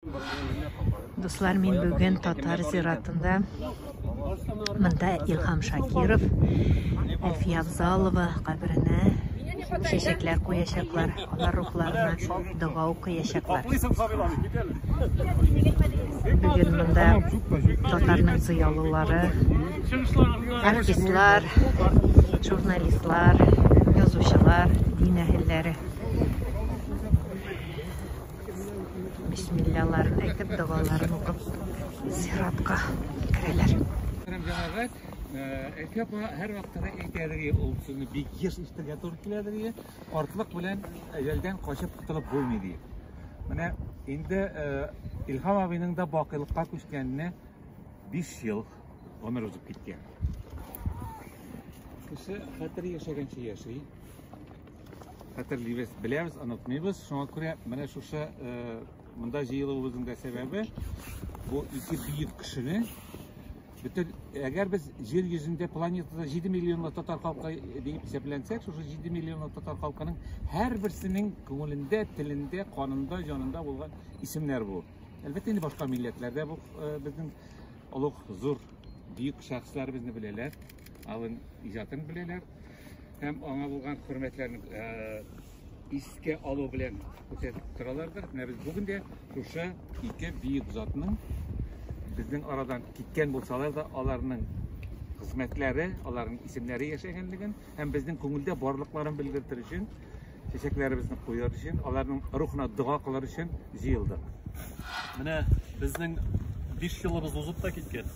Дуслар, мин бүген татар зиратында. Монда Илһам Шакиров, Әлфия Авзалова каберенә чәчәкләр куячаклар, алар рухларына дога укыячаклар. Бүген монда татарның зыялылары, артистлар, журналистлар, язучылар, дин әһелләре. Бисмиллаларын әйтеп, догаларын укып, зиратка керәләр. Җәмәгать, Әлфия апа һәрвакытта да әйтәдер, ул сүзне бик еш ишетергә туры киләдер, картлык белән әҗәлдән качып котылып булмый ди. Менә инде Илһам абыйның да бакыйлыкка күчкәненә 5 ел гомер узып киткән. Кеше хәтере яшәгәнчә яши. Хәтерлибез, беләбез, онытмыйбыз. Шуңа күрә менә шушы монда җыелуыбызның да сәбәбе бу ике бөек кешене бөтен әгәр без җир йөзендә планетада 7 миллионлы татар халкы дип исәпләнсәк, шушы 7 миллионлы татар халкының һәрберсенең күңелендә, телендә, канында, җанында булган исемнәр бу. Әлбәттә инде башка милләтләр дә бу безнең олуг, зур, бөек шәхесләребезне беләләр, алын иҗатын беләләр. Һәм аңа булган хөрмәтләрен искә алу белән күрсәтеп торалардыр. Менә без бүген дә шушы ике бөек затның безнең арадан киткән булсалар да, аларның хезмәтләре, аларның исемнәре яшәгәнлеген һәм безнең күңелдә барлыкларын белгертер өчен, чәчәкләребезне куяр өчен, аларның рухына дога кылыр өчен җыелдык. Менә безнең 5 елыбыз узып та киткән.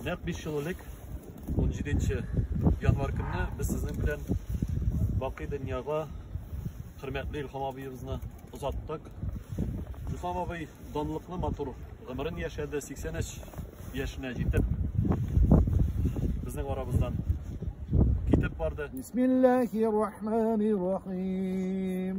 Нәкъ 5 ел элек 17 январь көнне без сезнең белән бакый дөньяга хөрмәтле Илһам абыебызны озаттык. Илһам абый данлыклы матур гомерен яшәде, 83 яшенә җитеп безнең арабыздан китеп барды. Бисмиллахир-рахманир-рахим.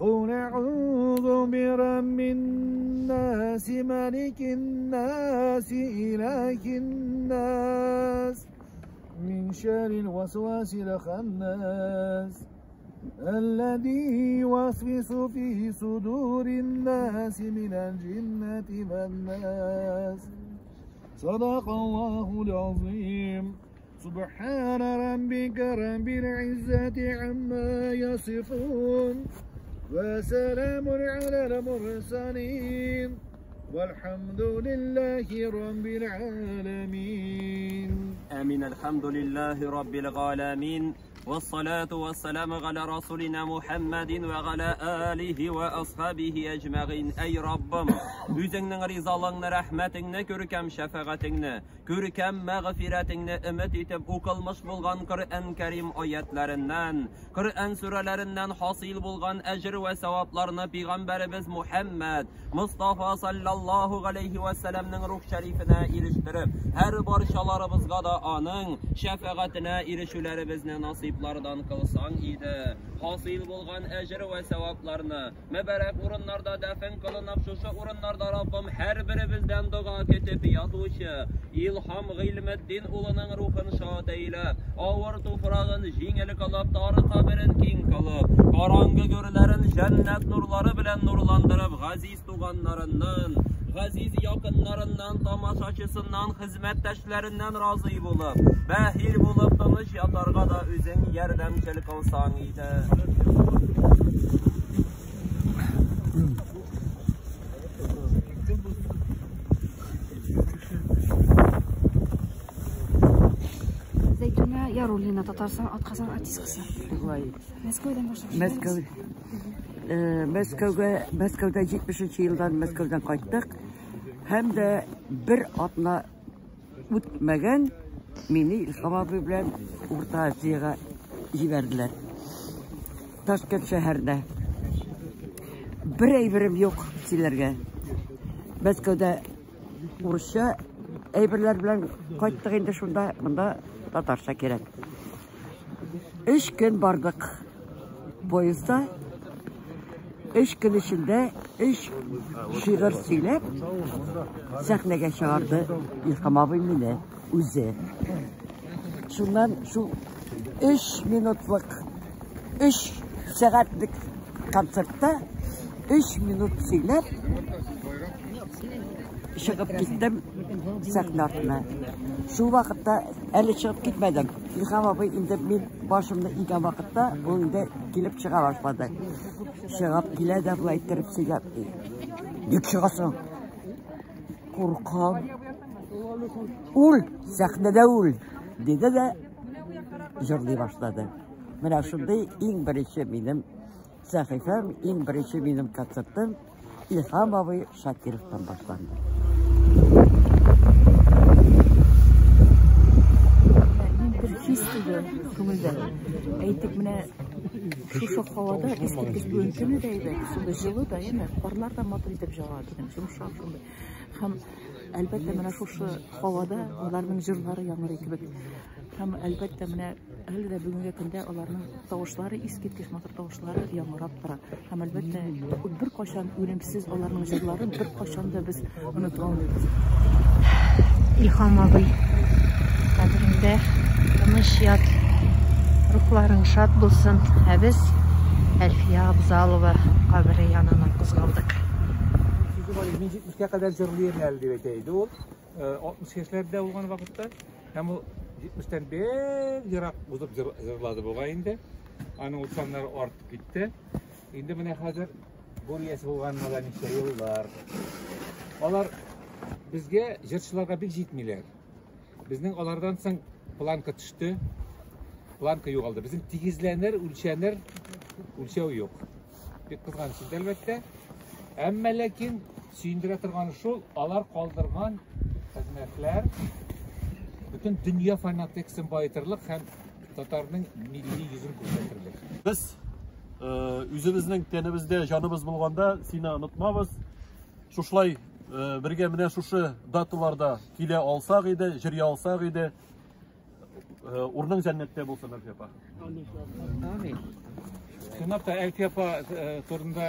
قل أعوذ برب الناس ملك الناس إله الناس من شر الوسواس الخناس الذي يوسوس في صدور الناس من الجنة والناس. صدق الله العظيم. سبحان ربك رب العزة عما يصفون وسلام على المرسلين والحمد لله رب العالمين. آمين. الحمد لله رب العالمين والصلاة والسلام على رسولنا محمد وعلى آله وأصحابه أجمعين. Әй Раббым, үзеңнең ризалыгыңны, рәхмәтеңне, күркәм шәфәгатеңне, күркәм мәгъфирәтеңне өмет итеп укылмыш булган Коръән Кәрим аятларыннан, Коръән сүрәләреннән хасил булган әҗер вә савапларны пәйгамбәребез Мухаммад Мустафа саллаллаһу галәйһи вә сәлламнең рух шәрифенә ирештереп, һәр барчаларыбызга да аның шәфәгатенә ирешүләребезне насыйплардан кылсаң иде. Хасил булган әҗер вә савапларны мөбарәк урыннарда дәфен кылынып, шушы урыннарда Раббым һәр беребездән дога көтеп ятучы Илһам Гыйльметдин улының рухын шат әйләп, авыр туфрагын җиңел кылып, тар каберен киң кылып, караңгы гүрләрен җәннәт нурлары белән нурландырып, газиз туганнарыннан, газиз якыннарыннан, тамашачысыннан, хезмәттәшләреннән разый булып, бәһир булып тыныч ятарга да үзең ярдәмчел кылсаң иде. Зәйтүнә Яруллина, Татарстан атказан артисткасы. Шулай. Мәскәүдән башлап. Мәскәү Мәскәүгә, Мәскәүдә 70 елдан Мәскәүдән кайттык. Һәм дә бер атна үтмәгән мине Илһам абый белән Урта Азиягә җибәрделәр. Ташкент шәһәренә. Бер әйберем юк сөйләргә. Мәскәүдә урысча әйберләр белән кайттык инде шунда, монда татарча кирәк. 3 көн бардык поездда. 3 көн эчендә 3 шигырь сөйләп сәхнәгә чыгарды Илһам абый мине үзе. Шуннан шул 3 минутлык, 3 сәгатьлек концертта Өч минут сөйләп, чыгып киттем сәхнә артына. Шул вакытта әле чыгып китмәдем. Илһам абый инде мин башымны игән вакытта ул инде килеп чыга башлады. Чыгып килә дә болай иттереп сөйләп. Ник чыгасың? Куркам. Ул, сәхнәдә ул, диде дә җырлый башлады. Менә шундый иң беренче минем сәхифәм, иң беренче минем концертым Илһам абый Шакировтан башланды. Бер хис туды күңелдә. Әйтик, менә шушы һавада искиткеч бүген көне дә әйбәт, шундый җылы да, әйеме? Карлар да матур итеп җава дигән, йомшак шундый. Һәм әлбәттә менә шушы һавада аларның җырлары яңгырый кебек. Һәм әлбәттә менә әле дә бүгенге көндә аларның тавышлары искиткеч матур тавышлары яңгырап тора. Һәм әлбәттә беркайчан үлемсез аларның җырларын беркайчан да без оныта алмыйбыз. Илһам абый кабереңдә тыныч ят, рухларың шат булсын. Ә без Әлфия Абзалова кабере янына кузгалдык. Мин 70-кә кадәр җырлыйм әле дип әйтә иде ул. 60 яшьләрдә булган вакытта. Һәм ул 70-тән бер ерак узып җырлады бугай инде. Аның ул саннары артып китте. Инде менә хәзер бу иясе булганына да ничә еллар. Алар безгә җырчыларга бик җитмиләр. Безнең алардан соң планка төште. Планка югалды. Безнең тигезләнер, үлчәнер үлчәү юк. Бик кызганыч инде, әлбәттә. Әмма ләкин сөендерә торганы шул, алар калдырган хезмәтләр бөтен дөнья фонотексын баетырлык һәм татарның милли йөзен күрсәтерлек. Без үзебезнең тәнебездә җаныбыз булганда сине онытмабыз. Шушылай бергә менә шушы даталарда килә алсак иде, җырлый алсак иде. Урның җәннәттә булсын, Әлфия апа. Амин. Чынлап та Әлфия апа турында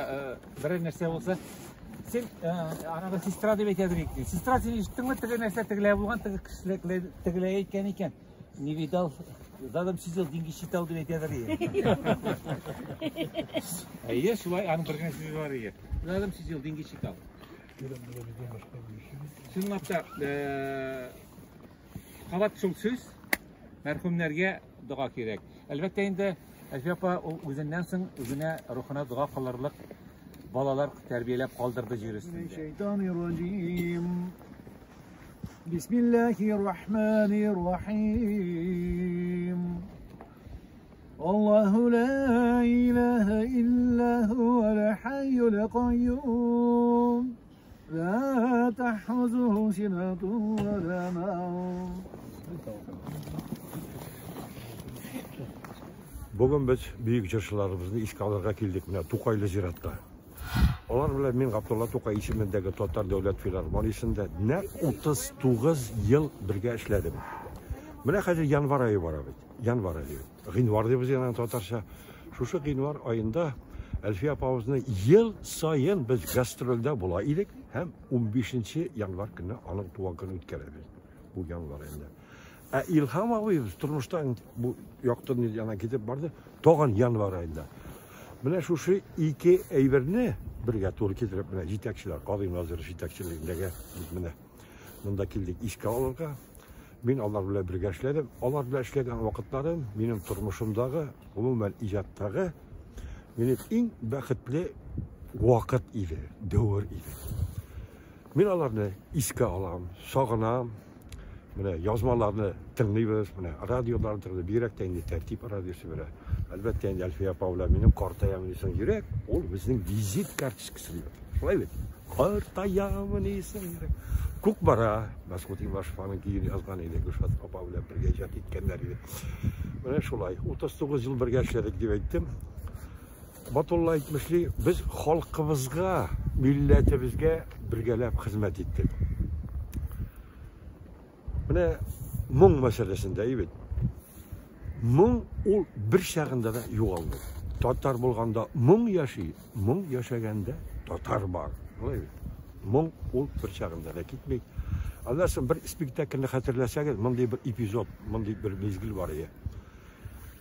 берәр нәрсә булса, син анада сестра дип әйтәдер икән. Сестра, син ишеттеңме, теге нәрсә тегеләй булган, теге кешеләр тегеләй әйткән икән. Не видал, задом сидел, деньги считал дип әйтәдер икән. Әйе, шулай, аның бер генә сүзе бар иде. Задом сидел, деньги считал. Чынлап та, кабат шул сүз, мәрхүмнәргә дога кирәк. Әлбәттә инде, Әлфия апа ул үзеннән соң үзенә рухына дога кылырлык балалар тәрбияләп калдырды җир өстендә. الشيطان بسم الله الرحمن الرحيم الله لا إله إلا هو الحي القيوم لا تحوزه سنة ولا نوم. Бүген без бөек җырчыларыбызны искә алырга килдек менә Тукайлы зиратка. Алар белән мин Габдулла Тукай исемендәге Татар дәүләт филармониясендә нәкъ 39 ел бергә эшләдем. Менә хәзер январь ае бара бит. Январь ае. Гыйнвар дибез инде татарча. Шушы гыйнвар аенда Әлфия апабызны ел саен без гастрольдә була идек һәм 15 январь көнне аның туган көнен үткәрәбез. Бу январь аенда. Ә Илһам абыебыз тормыштан бу якты дөньядан китеп барды, тагын январь аенда. Менә шушы ике әйберне бергә туры китереп, менә җитәкчеләр, Кадыйм Назиров җитәкчелегендәге без менә монда килдек искә алырга. Мин алар белән бергә эшләдем. Алар белән эшләгән вакытларым минем тормышымдагы, гомумән иҗаттагы минем иң бәхетле вакыт иде, дәвер иде. Мин аларны искә алам, сагынам. Менә язмаларны тыңлыйбыз, менә радиоларны тыңлыйбыз. Бигрәк тә инде Тәртип радиосы белән. Әлбәттә инде Әлфия апа белән минем картаям дисең йөрәк, ул безнең визит карточкасы дип. Шулай бит? Картаям дисең йөрәк. Күк бара, Мәсгут Имашев аның көен язган иде, Гөлшат апа белән бергә иҗат иткәннәр иде. Менә шулай, 39 ел бергә эшләдек дип әйттем. Батулла әйтмешли, без халкыбызга, милләтебезгә бергәләп хезмәт иттек. Менә моң мәсьәләсендә бит. Моң ул бер чагында да югалмый. Татар булганда моң яши, моң яшәгәндә татар бар. Шулай бит? Моң ул бер чагында да китми. Аннан соң бер спектакльне хәтерләсәгез, мондый бер эпизод, мондый бер мизгел бар иде.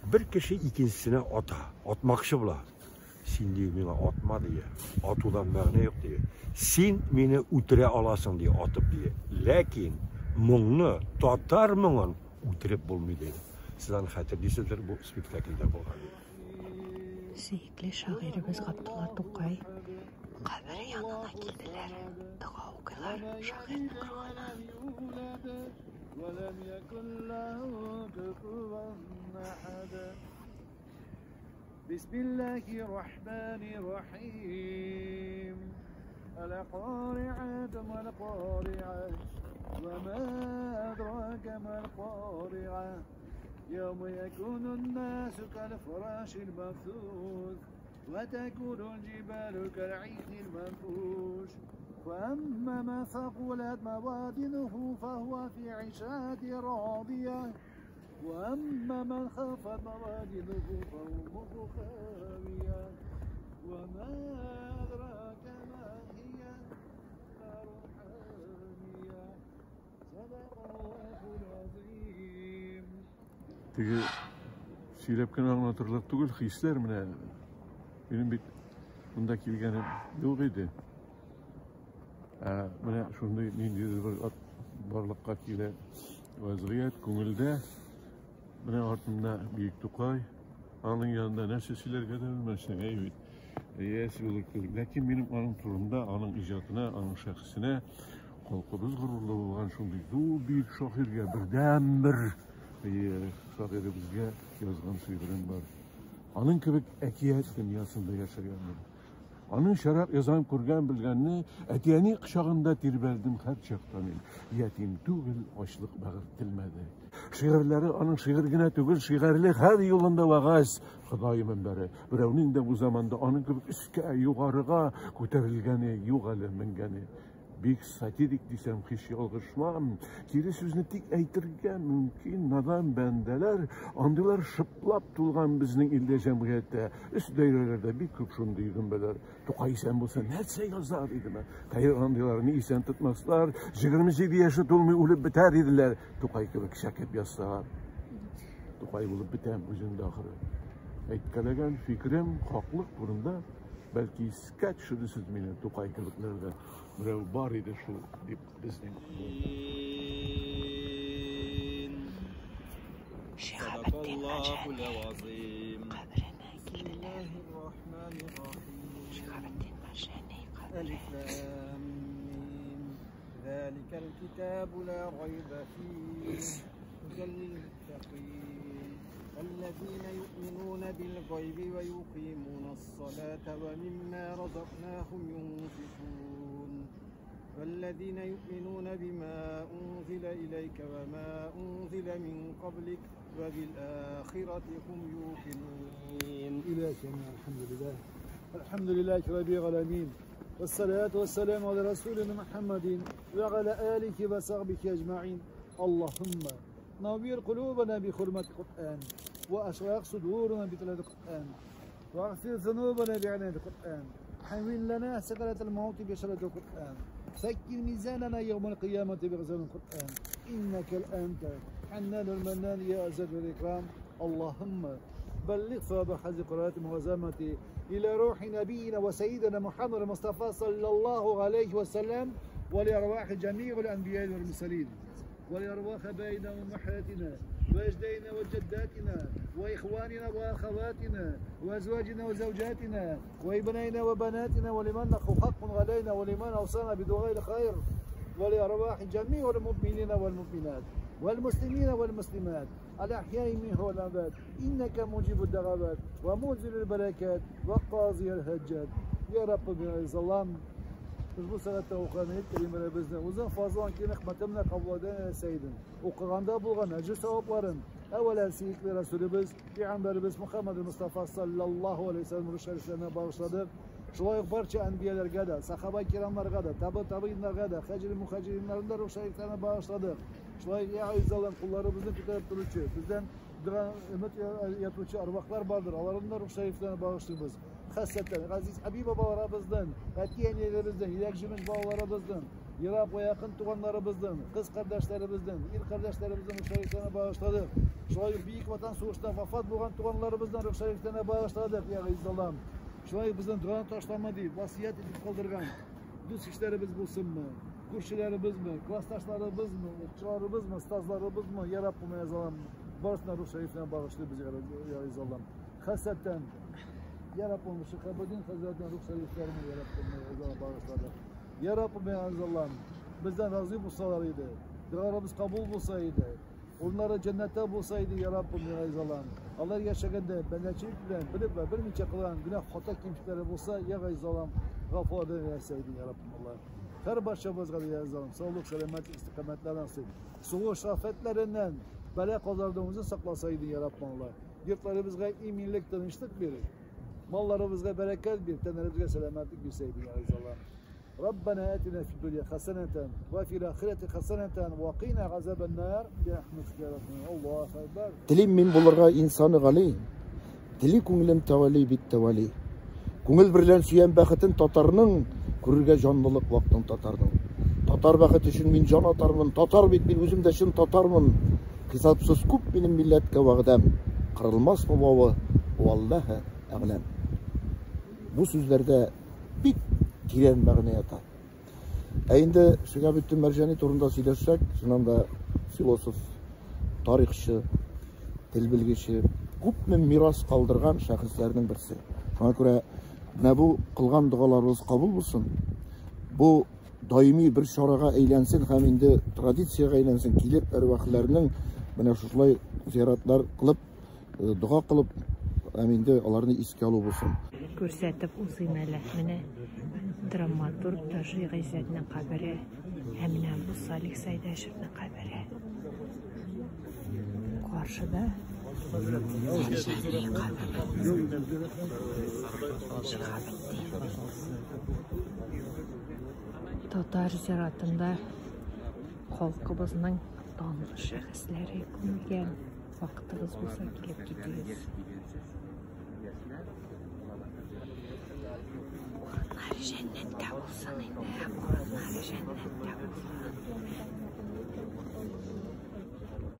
Бер кеше икенчесенә ата, атмакчы була. Син, ди, миңа атма, ди. Атудан мәгънә юк, ди. Син мине үтерә аласың, ди, атып, ди. Ләкин моңны, татар моңын үтереп булмый, ди. Сез аны хәтерлисездер, бу спектакльдә булган. Сөекле шагыйребез Габдулла Тукай кабере янына килделәр. Дога укыйлар шагыйрьнең рухына. بسم الله الرحمن الرحيم القارعة ما القارعة وما أدراك ما القارعة يوم يكون الناس كالفراش المبثوث وتكون الجبال كالعهن المنفوش فأما من ثقلت موازينه فهو في عيشة راضية وأما من خافت موازينه فأمه خاوية وما أدراك ما هي نار حامية صدق الله العظيم. Теге сөйләп кенә аңлатырлык түгел хисләр менә. Минем бит монда килгәнем юк иде. Ә менә шундый ниндидер бер барлыкка килә вазгыять күңелдә. Менә артымда Бөек Тукай, аның янында нәрсә сөйләргә дә белмәсең, әй бит. Яшь булыр кебек. Ләкин минем аның турында, аның иҗатына, аның шәхесенә халкыбыз горурлы булган шундый зур бөек шагыйрьгә, бердәнбер шагыйребезгә язган шигырем бар. Аның кебек әкият дөньясында яшәгәнмен. Аның шәраб язган күргән белгәнне әти-әни кочагында тирбәлдем һәр чакта мин. Ятим түгел, ачлык бәгырь телмәде. Шигырьләре аның шигырь генә түгел, шигырьле һәр юлында вәгазь. Ходай мөнбәре. Берәүнең дә бу заманда аның кебек өскә, югарыга күтәрелгәне юк әле, менгәне. Бик сатирик дисәм, һич ялгышмам. Кире сүзне тик әйтергә мөмкин надан бәндәләр, андыйлар шыплап тулган безнең илдә җәмгыятьтә. Өс даирәләрдә бик күп шундый гөмбәләр. Тукай исән булса, нәрсә язар идеме? Хәер, андыйларны исән тотмаслар, 27 яше тулмый үлеп бетәр иделәр. Тукай кебек чәкеп язсалар. Тукай булып бетәм үзем дә ахыры. Әйткәләгән фикерем хаклык турында, бәлки искә төшерерсез мине Тукай кебекләрдә. Берәү бар иде шул дип безнең. Шиһабетдин Мәрҗани каберенә килделәр. Шиһабетдин Мәрҗани кабере. ذلك الكتاب لا ريب فيه هدى للمتقين الذين يؤمنون بالغيب ويقيمون الصلاة ومما رزقناهم ينفقون والذين يؤمنون بما أنزل إليك وما أنزل من قبلك وبالآخرة هم يوقنون. إلهنا الحمد لله، الحمد لله رب العالمين، والصلاة والسلام على رسولنا محمد وعلى آله وصحبه أجمعين. اللهم نوّر قلوبنا بحرمة القرآن، وأشرق صدورنا بتلاوة القرآن، واغفر ذنوبنا بعناية القرآن، حول لنا سكرة الموت بشرة القرآن، سكن ميزاننا يوم القيامة بغزال القرآن، إنك الأنت حنان المنان يا أزل الإكرام. اللهم بلغ ثواب هذه القراءة وزامتي إلى روح نبينا وسيدنا محمد المصطفى صلى الله عليه وسلم، ولأرواح جميع الأنبياء والمرسلين، ولأرواح آبائنا وأمهاتنا وأجدادنا وجداتنا وإخواننا وأخواتنا وأزواجنا وزوجاتنا وابنائنا وبناتنا ولمن له حق علينا ولمن أوصانا بدعاء الخير، ولأرواح جميع المؤمنين والمؤمنات والمسلمين والمسلمات الأحياء منه والأموات، إنك مجيب الدعوات ومنزل البركات وقاضي الحاجات يا رب العالمين. Biz bu сәгатьтә укыган аят кәримәләребезне үзең фазлан киң рәхмәтең белән кабул итә, Сәйдем. Укыганда булган әҗер савапларын әүвәлән сөекле Расулыбыз, Пәйгамбәребез Мухаммад Мустафа саллаллаһу алейһи вәсәлләм рух шәрифләренә багышладык. Шулай ук барча әнбияләргә дә, сахаба кирамнарга да, табы табыйннарга да, хаҗир мухаҗириннарның да рух шәрифләренә багышладык. Шулай я Аллаһым, кулларыбызны күтәреп торучы, бездән дога өмет ятучы арвахлар бардыр, аларның да рух шәрифләренә багышлыйбыз. Хәсәттән, газиз әби бабаларыбыздан, әти-әниләребездән, иләк җимеш балаларыбыздан, ерак вә якын туганнарыбыздан, кыз кардәшләребездән, ир кардәшләребездән рух шәрифләренә багышладык. Шулай ук Бөек Ватан сугышында вафат булган туганнарыбыздан рух шәрифләренә багышладык, я Аллаһым. Шулай безнең доганы ташлама дип васыять итеп калдырган дус ишләребез булсынмы, күршеләребезме, классташларыбызмы, укытучыларыбызмы, остазларыбызмы, я Раббым, я Аллам, барысына рух шәрифенә багышлыйбыз, я Аллам. Хәсәттән, я Раббым, Шихабуддин хәзрәтнең рух шәрифләренә, я Раббым, я Аллам, багышладык. Я Раббым, я Аллам, бездән разый булсалар иде, догаларыбыз кабул булса иде, урыннары җәннәттә булса иде, я Раббым, я Аллам. Алар яшәгәндә бәндәчелек белән белеп вә белмичә кылган гөнаһ, хата кимчелекләре булса, я Аллам, гафу итә иде, я Раббым, Аллам. Һәр барчабызга да, я Аллам, саулык, сәламәтлек, истикамәтләр насыйп. Сугыш афәтләреннән, бәла казалардан үзе сакласа иде, я Раббым, Аллам. Йортларыбызга иминлек, тынычлык биреп, малларыбызга бәрәкәт бир, тәннәребезгә сәламәтлек бирсә иде, я Аллам. ربنا آتنا في الدنيا حسنة وفي الآخرة حسنة وقنا عذاب النار برحمتك يا رب الله أكبر. Телим мин булырга инсаны гали, тели күңелем тәвәли бит тәвәли. Күңел берлән сөям бәхетен татарның, күрергә җанлылык вактын татарның. Татар бәхете өчен мин җан атармын, татар бит мин үзем дә чын татармын. Хисапсыз күп минем милләткә вәгъдәм, кырылмас бу бавы, валлаһы әгъләм. Бу сүзләрдә бик тирән мәгънә ята. Ә инде Шиһабетдин Мәрҗани турында сөйләшсәк, чыннан да философ, тарихчы, тел белгече, күпме мирас калдырган шәхесләрнең берсе. Шуңа күрә менә бу кылган догаларыбыз кабул булсын. Бу даими бер чарага әйләнсен һәм инде традициягә әйләнсен, килеп әрвахларның менә шушылай зияратлар кылып, дога кылып, һәм инде аларны искә алу булсын. Күрсәтеп узыйм әле. Менә драматург Таҗи Гыйззәтнең кабере һәм менә бу Салих Сәйдәшевнең кабере. Каршыда Мәрҗани кабере. Шиһабетдин. Татар зиратында халкыбызның данлы шәхесләре күмелгән. Вакытыгыз булса килеп китегез. Урыннары җәннәттә булсын инде. Урыннары җәннәттә булсын.